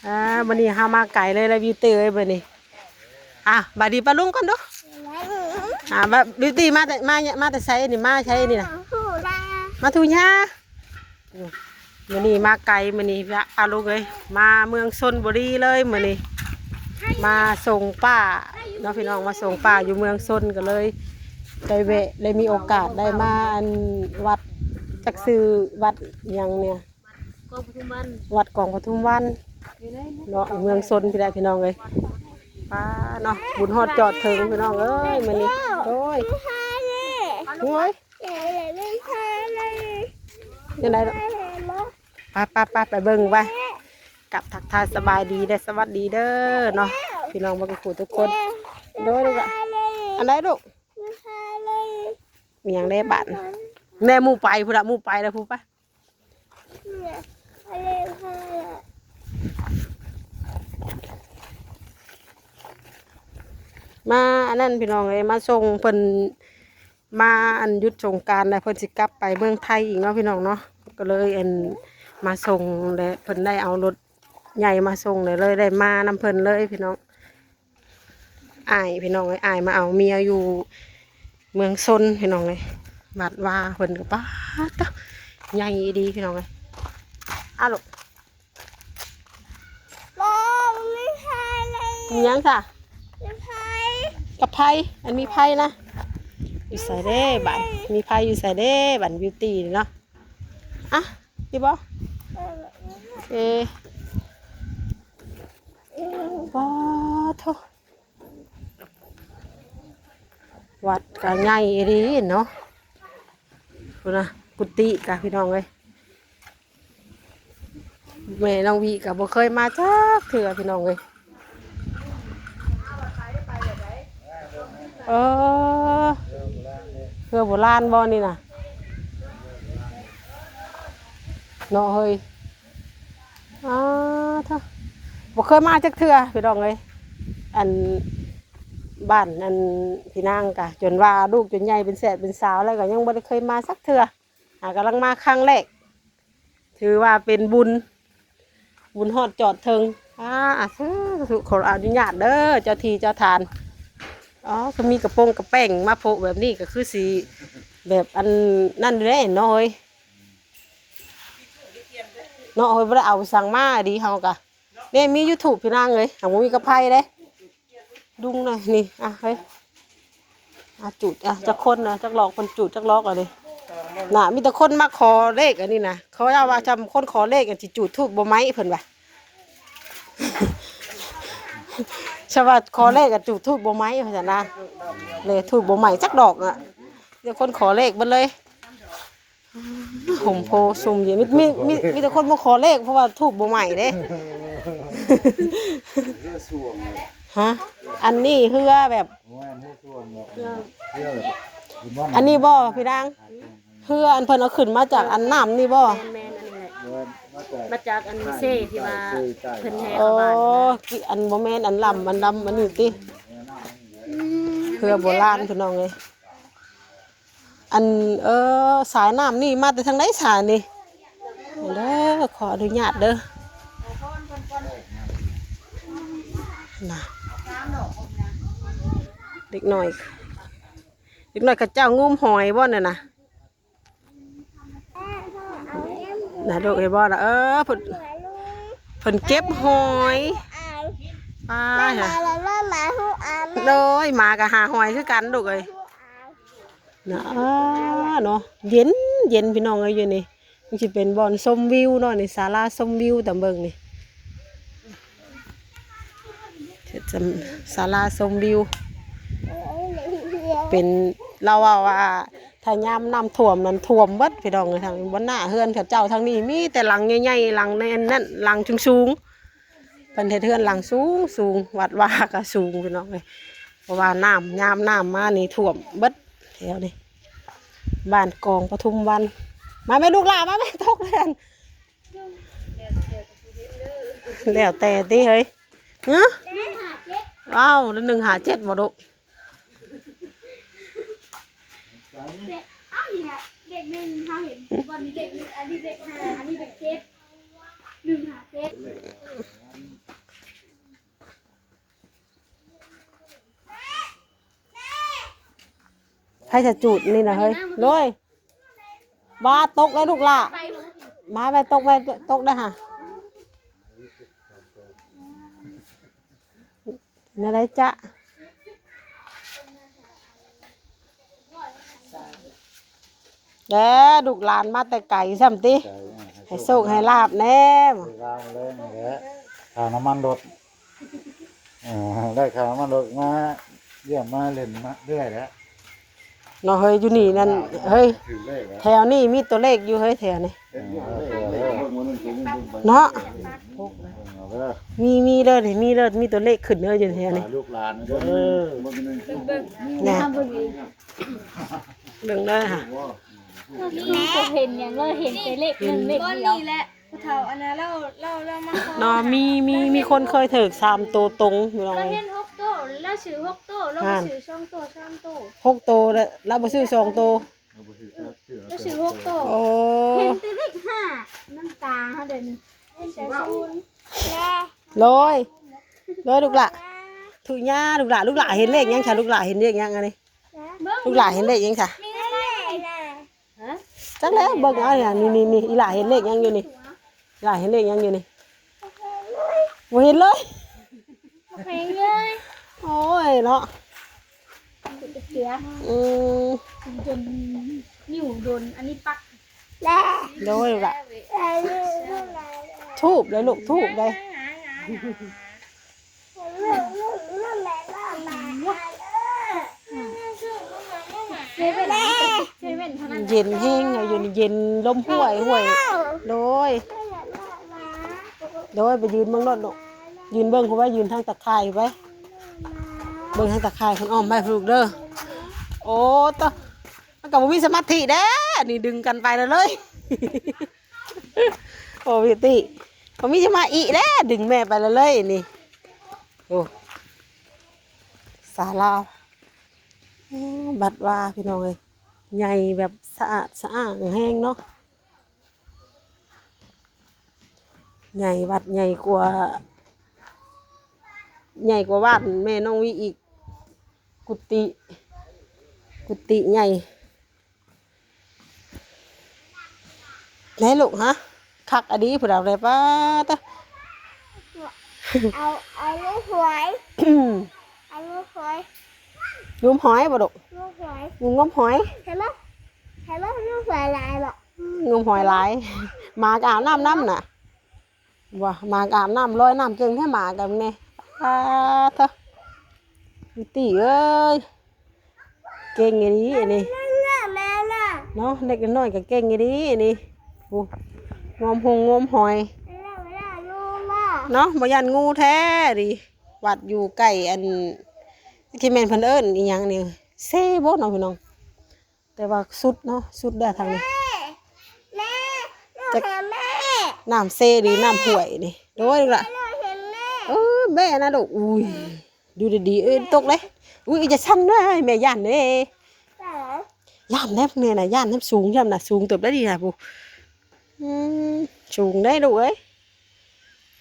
ອ່າ ມື້ນີ້ເຮົາມາໄກເລີຍລະ ບິວຕີເອີຍ ມື້ນີ້. ອ່ະ ບາຍດີປ້າລຸງກ່ອນດູ. ອ່າ ບາຍ ບິວຕີ ມາແຕ່ ມາ ມາແຕ່ໃສນີ້? ມາໃສນີ້ນະ? ມາທຸ່ງຫຍ້າ. ມື້ນີ້ມາໄກ ມື້ນີ້ ປ້າລຸງເອີຍ ມາເມືອງຊົນບຸລີເລີຍມື້ນີ້ ມາສົ່ງປ້າເນາະພີ່ນ້ອງ ມາສົ່ງປ້າຢູ່ເມືອງຊົນ ກໍເລີຍໄດ້ແວະ ໄດ້ມີໂອກາດໄດ້ມາອັນວັດ ຈັກຊື່ວັດຫຍັງນີ້ ກອງປະທຸມວັນ ວັດກອງປະທຸມວັນເນາະ ເມືອງຊົນພີ້ແຫຼະພີ່ນ້ອງເອີຍ. ປ້າເນາະ ບຸນຮອດຈອດເຖິງພີ່ນ້ອງເອີຍ ມື້ນີ້ ໂອ້ຍ ໂອ້ຍ ຈັ່ງໃດເນາະ ໄປໆໆ ໄປເບິ່ງໄປ ກັບທັກທາຍສະບາຍດີ ແລະ ສະຫວັດດີເດີເນາະ ພີ່ນ້ອງເບິດທຸກຜູ້ທຸກຄົນ. ໂດຍລູກຫຼານ ອັນໃດລູກ? ມີຫຍັງແດ່ບາດ? ແນ່ ໝູ່ໄປພຸ້ນລະ ໝູ່ໄປແລ້ວພຸ້ນ ໄປ. ມາອັນນັ້ນພີ່ນ້ອງເອີຍ ມາສົ່ງເພິ່ນ ມາອັນຢຸດສົງການແລ້ວ ເພິ່ນຊິກັບໄປເມືອງໄທອີກເນາະພີ່ນ້ອງເນາະ ກໍເລີຍອັນມາສົ່ງ ແລະ ເພິ່ນໄດ້ເອົາລົດໃຫຍ່ມາສົ່ງ ເລີຍໄດ້ມານຳເພິ່ນເລີຍພີ່ນ້ອງ. ອ້າຍພີ່ນ້ອງເອີຍ ອ້າຍມາເອົາເມຍຢູ່ເມືອງຊົນພີ່ນ້ອງເອີຍ. ວັດວາເພິ່ນກໍ ປາດໂທ້ ໃຫຍ່ອີ່ຫຼີພີ່ນ້ອງເອີຍ. ອ້າວລູກ ບໍ່ມີໃຜເລີຍ ມີຫຍັງຊະ? ມີໃຜ ກັບໃຜ? ອັນມີໃຜນະ ຢູ່ໃສເດ້ບາດ? ມີໃຜຢູ່ໃສເດ້ບາດ? ບິວຕີເນາະ. ອ່ະ ອີ່ບໍ່? ເອີ ປາດໂທ້ ວັດກະໃຫຍ່ອີ່ຫຼີເນາະ ພຸ້ນນະ ກຸຕິກະພີ່ນ້ອງເອີຍ. ແມ່ນ້ອງວິກະບໍ່ເຄີຍມາຈັກເທື່ອພີ່ນ້ອງເອີຍ. ເອີ ເຮືອໂບລານບໍ່ນີ້ນະ ເນາະເຮີ້ຍ. ອໍ ເທາະ ບໍ່ເຄີຍມາຈັກເທື່ອພີ່ນ້ອງເອີຍ ອັນ ບ້ານອັນພີ່ນາງກະ ຈົນວ່າລູກຈົນໃຫຍ່ເປັນແສດເປັນສາວແລ້ວ ກະຍັງບໍ່ໄດ້ເຄີຍມາຈັກເທື່ອ ຫາກຳລັງມາຄັ້ງແລກ. ຖືວ່າເປັນບຸນ ບຸນຮອດຈອດເທິງ. ອາ ສາທຸ ຂໍອະນຸຍາດເດີເຈົ້າທີ່ເຈົ້າທານ. ອໍ ຄືມີກະປົງກະແປ້ງມາໂພະແບບນີ້ ກະຄືຊິແບບອັນນັ້ນຢູ່ເດ້ເນາະເຮີ້ຍ ເນາະເຮີ້ຍ. ບໍ່ໄດ້ເອົາສັງມາດີເຮົາກະ ນີ້ມີຢູທູບພີ່ນາງເອີຍ ຫາກບໍ່ມີກະໄພເດ້. ດຸງໜ້ອຍນີ້ ອ່ະ ເຮີ້ຍ ອ່ະ ຈູດ ອ່ະ ຈັກຄົນນະ ຈັກລອກ ເພິ່ນຈູດຈັກລອກອັນນີ້ນະ. ມີແຕ່ຄົນມາຂໍເລກອັນນີ້ນະ ເຂົາເຈົ້າວ່າຈຳຄົນຂໍເລກອັນຊິຈູດທູບບໍ່ໄໝ້ ເພິ່ນວ່າ ຊະວ່າຂໍເລກອັນຈູດທູບບໍ່ໄໝ້ ວ່າຊັ້ນນະ. ເລ ທູບບໍ່ໄໝ້ຈັກດອກນະ ມີແຕ່ຄົນຂໍເລກເບິດເລີຍ. ຮົ່ມໂພຊຸ່ມເຢັນ ມີ ມີ ມີ ມີແຕ່ຄົນມາຂໍເລກ ເພາະວ່າທູບບໍ່ໄໝ້ເດ້. ຮະ ອັນນີ້ເຮືອແບບ ບໍ່ແມ່ນເຮືອຊ່ວງເນາະ ເຮືອ ເຮືອແບບ ອັນນີ້ບໍ່ພີ່ນາງ? ເຮືອອັນເພິ່ນເອົາຂຶ້ນມາຈາກອັນນ້ຳນີ້ບໍ່? ແມ່ນໆ ອັນນີ້ແຫຼະ ມາຈາກອັນເຊທີ່ວ່າເພິ່ນແຫ່ເຂົ້າບ້ານນະ. ອໍ ອັນບໍ່ແມ່ນອັນລຳ ອັນລຳອັນນີ້ຕິ? ເຮືອໂບລານພີ່ນ້ອງເອີຍ. ອັນ ເອີ ສາຍນ້ຳນີ້ມາແຕ່ທາງໃດສາຍນີ້? ເດີ ຂໍອະນຸຍາດເດີ ນະ ເດັກນ້ອຍ ເດັກນ້ອຍເຂົາເຈົ້າງຸ້ມຫອຍບໍ່ນັ້ນນະ? ນະ ລູກເຫັນບໍ່ນະ? ເອີ ເພິ່ນ ເພິ່ນເກັບຫອຍ ປາ ໂດຍ ໝາກໍຫາຫອຍຄືກັນລູກເອີຍ. ນະ ເນາະ ເຢັນ ເຢັນພີ່ນ້ອງເອີຍ ຢູ່ນີ້ ມັນຊິເປັນບ່ອນຊົມວິວເນາະ ນີ້ ສາລາຊົມວິວ ຕາມເບິ່ງນີ້ ສາລາຊົມວິວ ເປັນ ລາວເວົ້າວ່າ ຖ້າຍາມນ້ຳຖ້ວມນັ້ນ ຖ້ວມເບິດພີ່ນ້ອງເອີຍ. ທາງບ່ອນໜ້າເຮືອນເຂົາເຈົ້າທາງນີ້ ມີແຕ່ຫຼັງໃຫຍ່ໆ ຫຼັງແໜ້ນໆ ຫຼັງສູງໆ. ເພິ່ນເຮັດເຮືອນຫຼັງສູງໆ ວັດວາກໍສູງພີ່ນ້ອງເອີຍ ເພາະວ່ານ້ຳ ຍາມນ້ຳມານີ້ຖ້ວມເບິດແຖວນີ້ ບ້ານກອງປະທຸມວັນ. ມາແມ່ລູກຫຼ້າ ມາແມ່ ຕົກແລ້ວ ແລ້ວແຕ່ຕິເຮີ້ຍ. ຮະ ອ້າວ ໜຶ່ງຫ້າເຈັດບໍ່ລູກ? ເອີ ນີ້ນະ ເລກໜຶ່ງ ເຮົາເຫັນບ່ອນນີ້ເລກໜຶ່ງ ອັນນີ້ເລກຫ້າ ອັນນີ້ເລກເຈັດ ໜຶ່ງຫ້າເຈັດ. ໃຜຈະຈູດນີ້ນະເຮີ້ຍ ໂດຍ ບາຕົກເດ້ລູກຫຼ້າ ບາໄປຕົກ ໄປຕົກເດ້ຫາ ແນວໃດຈະ ແດ່ ລູກຫຼານມາແຕ່ໄກຊ້ຳຕິ ໃຫ້ໂຊກໃຫ້ລາບແດ່ ໄດ້ລາບແລ້ວແຫຼະ ຄ່ານ້ຳມັນລົດ ເອີ ໄດ້ຄ່ານ້ຳມັນລົດ ມາຢ້ຽມມາຫຼິ້ນມາເລື້ອຍແຫຼະ ເນາະເຮີ້ຍ ຢູ່ນີ້ນັ້ນເຮີ້ຍ ຖືກເລີຍແຫຼະ ແຖວນີ້ມີຕົວເລກຢູ່ເຮີ້ຍ ແຖວນີ້ ເອີ ເນາະ ເອີ ມີ ມີເດີ ມີເດີ ມີຕົວເລກຂຶ້ນເດີ ຢູ່ແຖວນີ້ ລູກຫຼານເດີ ເບິ່ງ ເບິ່ງ ເບິ່ງເດີຫາ ບໍ່ເຫັນຫຍັງເລີຍ ເຫັນແຕ່ເລກໜຶ່ງເລກດຽວ ນີ້ແຫຼະ ຜູ້ເຖົ້າອັນນັ້ນລາວ ລາວ ລາວມາຂໍ ເນາະ ມີ ມີ ມີຄົນເຄີຍຖືກສາມໂຕຕົງ ພີ່ນ້ອງ ລາວເຫັນຫົກໂຕ ລາວຊື້ຫົກໂຕ ລາວບໍ່ຊື້ສອງໂຕ ສາມໂຕ ຫົກໂຕ ລາວບໍ່ຊື້ສອງໂຕ ລາວຊື້ຫົກໂຕ ໂອ້ ເຫັນແຕ່ເລກຫ້າ ນ້ຳຕາເຮົາເດນີ້ ເຫັນແຕ່ສູນ ໂດຍ ໂດຍ ລູກຫຼ້າ ທຸຍາ ລູກຫຼ້າ ລູກຫຼ້າເຫັນເລກຫຍັງຊະ ລູກຫຼ້າເຫັນເລກຫຍັງອັນນີ້ ລູກຫຼ້າເຫັນເລກຫຍັງຊະ ມີເລກ ຮະ ຈັກແລ້ວ ເບິ່ງເອົານີ້ ນີ້ ນີ້ ອີ່ຫຼ້າເຫັນເລກຫຍັງຢູ່ນີ້ ອີ່ຫຼ້າເຫັນເລກຫຍັງຢູ່ນີ້ ບໍ່ເຫັນເລີຍ ບໍ່ເຫັນເລີຍ ໂອ້ຍເນາະ ເສຍ ອືມ ຈົນນິ້ວດົນ ອັນນີ້ປັກ ໂດຍລະ ທູບເດ້ລູກ ທູບເດ້ ເຢັນແຮງເລີຍ ຢູ່ນີ້ເຢັນ ລົມຫ້ວຍ ຫ້ວຍ ໂດຍ ໂດຍ ໄປຢືນເບິ່ງໂລດລູກ ຢືນເບິ່ງພຸ້ນໄວ້ ຢືນທາງຕາຂ່າຍໄວ້ ເບິ່ງທາງຕາຂ່າຍ ເພິ່ນອ້ອມໄວ້ພຸ້ນລູກເດີ ໂອ້ຕະ ມັນກໍບໍ່ມີສະມາທິເດ້ ນີ້ດຶງກັນໄປແລ້ວເລີຍ ໂອ້ ພິວຕີ ບໍ່ມີສະມາທິເດ້ ດຶງແມ່ໄປແລ້ວເລີຍນີ້ ໂອ້ ສາລາວ ໂອ້ ວັດວາ ພີ່ນ້ອງເອີຍ ໃຫຍ່ແບບສະອາດສະອ້າງແຮງເນາະ ໃຫຍ່ ວັດໃຫຍ່ກວ່າ ໃຫຍ່ກວ່າບ້ານແມ່ນ້ອງວິອີກ ກຸຕິ ກຸຕິໃຫຍ່ ແນ່ລູກ ຮະ ຄັກອະດີ ຜູ້ດາວແດ່ ປ້າຕະ ເອົາ ເອົາລູກຫອຍ ເອົາລູກຫອຍ ງມຫອຍບໍ່ລູກ? ລູກຫອຍ ງມຫອຍ ເຫັນບໍ່? ເຫັນບໍ່? ລູກຫອຍຫຼາຍບໍ່? ງມຫອຍຫຼາຍ ໝາກໍອາບນ້ຳນຳນະ. ວ່າ ໝາກອາບນ້ຳ ລອຍນ້ຳເກັ່ງແທ້ໝາກັນແນ່ ປາດເທີ ວິວຕີເອີຍ ເກັ່ງອີ່ຫຼີອັນນີ້ ແມ່ນະ ເນາະ ເດັກນ້ອຍກໍເກັ່ງອີ່ຫຼີອັນນີ້ ໂອ້ ງມຫົງງມຫອຍ ແມ່ນະ ເນາະ ບໍ່ຢ້ານງູແທ້ດີ ວັດຢູ່ໃກ້ອັນ ທີ່ແມ່ນເພິ່ນເອີ້ນອີ່ຫຍັງນີ້ ເຊບໍ່ເນາະ ພີ່ນ້ອງ. ແຕ່ວ່າສຸດເນາະ ສຸດແລ້ວທາງນີ້ ແມ່ ແມ່ ລູກເຫັນແມ່ ນ້ຳເຊຫຼືນ້ຳຫ້ວຍນີ້ ໂດຍລູກຫຼາ ລູກເຫັນແມ່ ເອີ ແມ່ນະລູກ ອຸ້ຍ ຢູ່ດີໆ ເອີ ຕົກເດ້ ອຸ້ຍ ຢ່າສັ່ນເດີ ແມ່ຢ້ານເດ້ ຢ້ານແດ່ແມ່ນະ ຢ້ານນຳ ສູງຊ້ຳນະ ສູງເຕີບໄດ໋ນີ້ນະ ຜູ້ ອືມ ສູງໄດ໋ລູກເອີຍ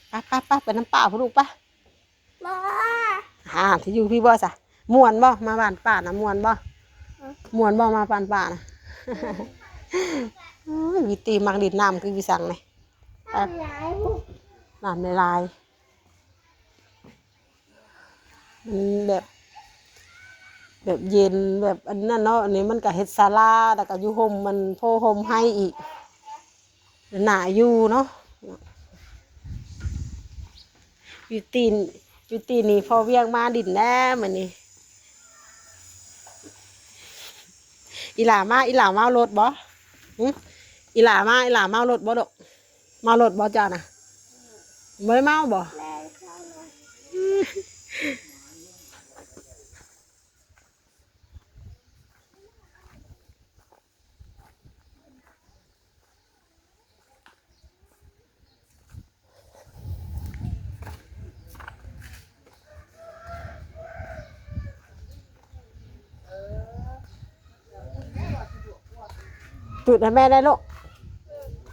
ໄປໆໆ ໄປນຳປ້າພຸ້ນລູກ ໄປ. ບໍ່ ຫາ ທີ່ຢູ່ພີ້ບໍ່ຊະ ມ່ວນບໍ່ ມາບ້ານປ້ານະ ມ່ວນບໍ່ ມ່ວນບໍ່ ມາບ້ານປ້ານະ ໂອ້ຍ ວິວຕີມັກຫຼິ້ນນ້ຳຄືວິສັງນີ້ ນ້ຳຫຼາຍ ນ້ຳຫຼາຍໆ ມັນແບບ ແບບເຢັນ ແບບອັນນັ້ນເນາະ ອັນນີ້ມັນກະເຮັດສາລາ ແລ້ວກະຢູ່ຮົ່ມ ມັນໂພຮົ່ມໄຮອີກ. ໜ້າຢູ່ເນາະ ຢູ່ຕີນ ຢູ່ຕີນນີ້ ພໍ່ວຽງມາດິນແດ່ມື້ນີ້ ອີ່ຫຼ້າມາ ອີ່ຫຼ້າເມົາລົດບໍ່? ຫຶ? ອີ່ຫຼ້າມາ ອີ່ຫຼ້າເມົາລົດບໍ່ລູກ? ເມົາລົດບໍ່ເຈົ້ານະ? ບໍ່ໄດ້ເມົາບໍ່? ແມ່ນເຈົ້ານະ. ຈູດໃຫ້ແມ່ແດ່ລູກ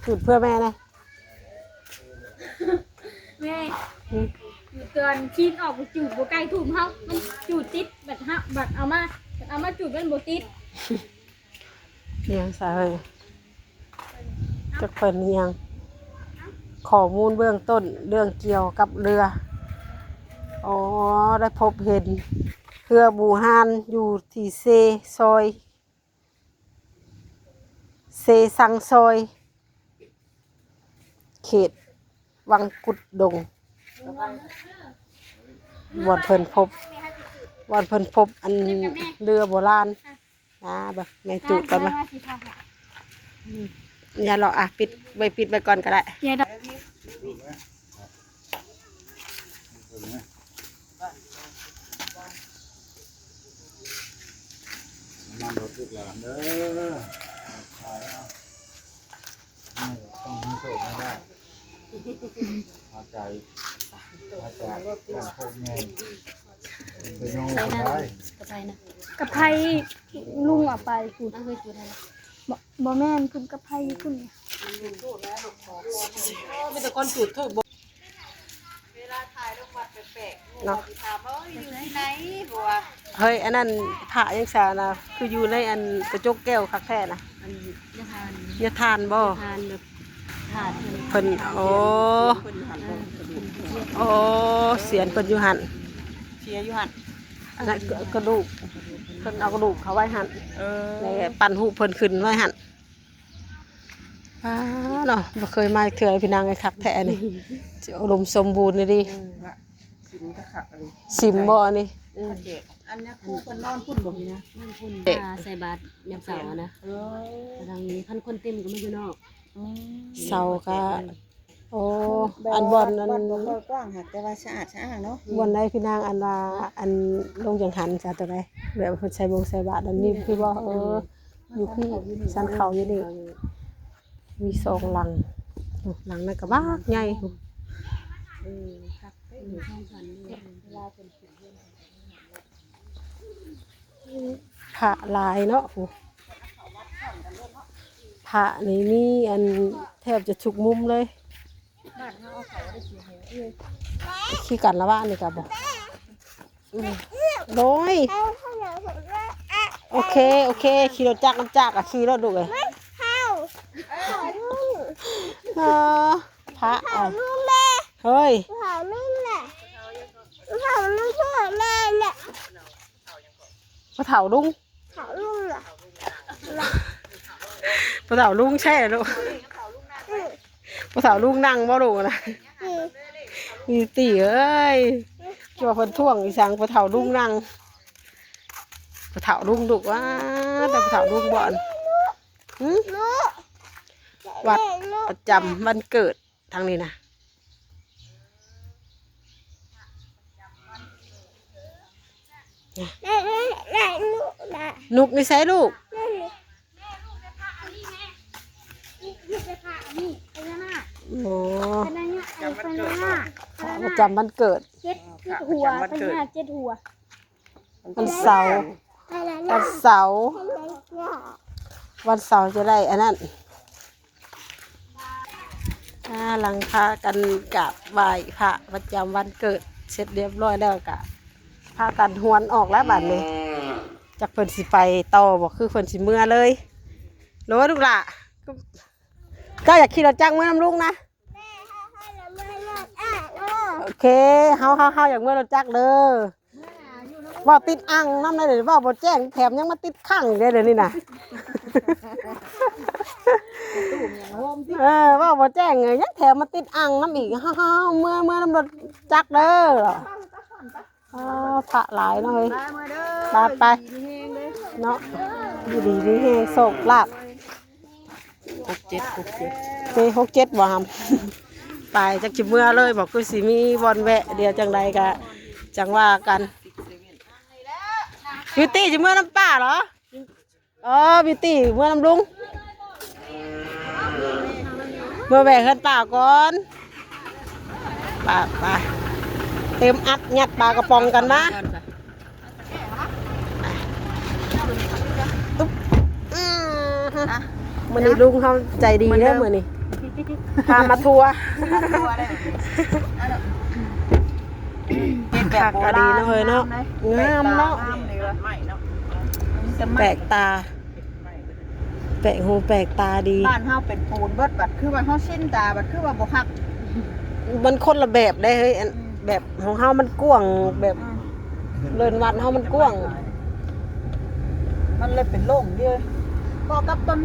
ຈູດເພື່ອແມ່ແດ່. ແມ່ ອືມ ຢູ່ຕອນຊີ້ນອອກ ຈູດບໍ່ໃກ້ທູບເຮົາ ມັນຈູດຕິດ ບັດເຮົາ ບັດເອົາມາ ບັດເອົາມາຈູດມັນບໍ່ຕິດ ອີ່ຫຍັງຊະເຮີ້ຍ? ຈັກເພິ່ນອີ່ຫຍັງ? ຂໍ້ມູນເບື້ອງຕົ້ນເລື່ອງກ່ຽວກັບເຮືອ. ອໍ ໄດ້ພົບເຫັນເຮືອບູຮານຢູ່ທີ່ເຊຊອຍ ເຊຊັງຊອຍ ເຂດວັງກຸດດົງ ບ່ອນເພິ່ນພົບ ບ່ອນເພິ່ນພົບອັນເຮືອໂບລານ. ອ່າ ເບິ່ງແມ່ຈູດກ່ອນວ່າ ຢ່າເລາະ ອ່ະ ປິດໄວ້ ປິດໄວ້ກ່ອນກໍໄດ້. ນຳລົດລູກຫຼານເດີ ຂາຍເອົາ ຕ້ອງມີໂຊກມີລາບ ມາໄກ ມາຈາກບ້ານໂຄກໃຫຍ່ ໄປໂຍງໄປ ກັບໃຜນະ? ກັບໃຜ? ລຸງເອົາໄປພຸ້ນ ບໍ່ ບໍ່ແມ່ນ ເພິ່ນກັບໃຜຢູ່ພຸ້ນ ມີແຕ່ຄົນຈູດທູບ. ເວລາຖ່າຍລົງວັດແປກໆ ເນາະ ເຂົາຊິຖາມວ່າ ເອີຍ ຢູ່ທີ່ໃດ ເພາະວ່າ ເຮີ້ຍ ອັນນັ້ນພະຫຍັງຊະນະ ຄືຢູ່ໃນອັນກະຈົກແກ້ວຄັກແທ້ນະ? ອັນຍາທານ ຍາທານບໍ່? ຍາທານແບບທາດເພິ່ນ ເພິ່ນ ໂອ້ ເພິ່ນຢູ່ຫັ້ນບໍ່? ໂອ້ ສຽນເພິ່ນຢູ່ຫັ້ນ ເສຍຢູ່ຫັ້ນ ອັນນັ້ນກະ ກະດູກ ເພິ່ນເອົາກະດູກເຂົາໄວ້ຫັ້ນ ເອີ ແລ້ວປັ້ນຮູບເພິ່ນຂຶ້ນໄວ້ຫັ້ນ. ອ້າ ເນາະ ບໍ່ເຄີຍມາເທື່ອ ພີ່ນ້ອງເອີຍ ຄັກແທ້ນີ້ ອຸດົມສົມບູນອີ່ຫຼີ. ເອີ ຊິມກະຄັກອີ່ຫຼີ ຊິມບໍ່ອັນນີ້? ເອີ ອັນນີ້ຄູເພິ່ນນອນພຸ້ນບໍ່? ນີ້ນະ ນອນພຸ້ນ ອ່າ ໃສ່ບາດຍາມເຊົ້ານະ. ເອີ ທາງນີ້ຄັນຄົນເຕັມກໍມາຢູ່ນອກ. ອືມ ເຊົ້າກະ ໂອ້ ແບບວ່າ ອັນບ່ອນອັນ ວັດບໍ່ຄ່ອຍກວ້າງ ຫາກແຕ່ວ່າສະອາດສະອ້າງເນາະ. ບ່ອນໃດພີ່ນາງ ອັນວ່າ ອັນລົງຈັງຫັນຊະ ຕົວໃດ ແບບເພິ່ນໃສ່ບົງໃສ່ບາດອັນນີ້ຄືບໍ່? ເອີ ຢູ່ພີ້ ຊັ້ນເຂົ້າຢູ່ນີ້ ມີສອງຫຼັງ ໂອ້ ຫຼັງນັ້ນກໍບັກໃຫຍ່. ເອີ ຄັກເດ້ ຢູ່ສອງຊັ້ນນີ້ ເວລາເພິ່ນຂຶ້ນເຮືອນ ພະຫຼາຍເນາະ ພະນີ້ມີອັນແທບຈະທຸກມຸມເລີຍ ຄືກັນລະວ່ານີ້ກະບໍ່ ໂດຍ ໂອເຄ ໂອເຄ ຂີ່ລົດຈັກນຳຈັກກະຂີ່ໂລດລູກເອີຍ. ເອີ ພະ ເອີ ເຮີ້ຍ ພໍ່ເຖົ້າລຸງ ພໍ່ເຖົ້າລຸງແທ້ລູກ ພໍ່ເຖົ້າລຸງນັ່ງບໍ່ລູກນະ? ອີ່ຕິເອີຍ ຄິດວ່າເພິ່ນທ້ວງອີ່ສັງ ພໍ່ເຖົ້າລຸງນັ່ງ ພໍ່ເຖົ້າລຸງລູກ ວ້າ ແຕ່ພໍ່ເຖົ້າລຸງບໍ່ ຫື ວັດປະຈຳວັນເກີດ ທາງນີ້ນະ ນຸກຢູ່ໃສລູກ? ໂອ້ ພະປະຈຳວັນເກີດ ເຈັດຫົວ ພະຍາເຈັດຫົວ. ວັນເສົາ ວັນເສົາ ວັນເສົາຈະໄດ້ອັນນັ້ນ ອ່າ ຫຼັງພາກັນກາບໄຫວ້ພະປະຈຳວັນເກີດເສັດລຽບຮ້ອຍແລ້ວ ກະພາກັນຫວນອອກແລ້ວບາດນີ້ ຈັກເພິ່ນຊິໄປຕໍ່ບໍ່ ຄືເພິ່ນຊິເມືອເລີຍ. ໂລຍລູກຫຼ້າ ເຈົ້າຢາກຂີ່ລົດຈັກເມືອນຳລຸງນະ? ໂອເຄ ເຮົາ ເຮົາ ເຮົາຢາກເມືອລົດຈັກເດີ ເວົ້າຕິດອັ່ງນຳໄດ໋ ເວົ້າບໍ່ແຈ້ງ ແຖມຍັງມາຕິດຂັງເດ້ ດຽວນີ້ນະ ເອີ ເວົ້າບໍ່ແຈ້ງ ຍັງແຖມມາຕິດອັ່ງນຳອີກ ເຮົາ ເຮົາ ເຮົາເມືອ ເມືອນຳລົດຈັກເດີ. ອ້າ ພະຫຼາຍເນາະເອີຍ ໄປ ໄປ ເນາະ ຢູ່ດີມີແຮງ ໂຊກລາບ ຫົກເຈັດ ຫົກເຈັດ ເປັນຫົກເຈັດບໍ່ຫຳ ໄປ ຈັກຊິເມືອເລີຍບໍ່ ຄືຊິມີບ່ອນແວະ ດຽວຈັ່ງໃດກະຈັ່ງວ່າກັນ. ບິວຕີ້ຊິເມືອນຳປ້າເຫາະ? ອໍ ບິວຕີ້ເມືອນຳລຸງ ເມືອແວ່ເຮືອນປ້າກ່ອນ ໄປ ໄປ ເຕັມອັດ ຍັດປາກະປ໋ອງກັນມາ ອືມ ມື້ນີ້ລຸງເຮົາໃຈດີເດີ ມື້ນີ້ ພາມາທົວ ຄັກກະດີເນາະເຮີຍເນາະ ງາມເນາະ ແປກຕາ. ແປກຫູແປກຕາດີ. ບ້ານເຮົາເປັນປູນເບິດ ບັດຄືວ່າເຮົາຊິນຕາ ບັດຄືວ່າບໍ່ຄັກ. ມັນຄົນລະແບບເດ້ເຮີ້ຍ ອັນ ອືມ ແບບຂອງເຮົາມັນກວ້າງ ແບບ ອືມ ເລີນວັດເຮົາມັນກວ້າງ ມັນເລີຍເປັນໂລ່ງເດ້. ເພາະກັບຕົ້ນ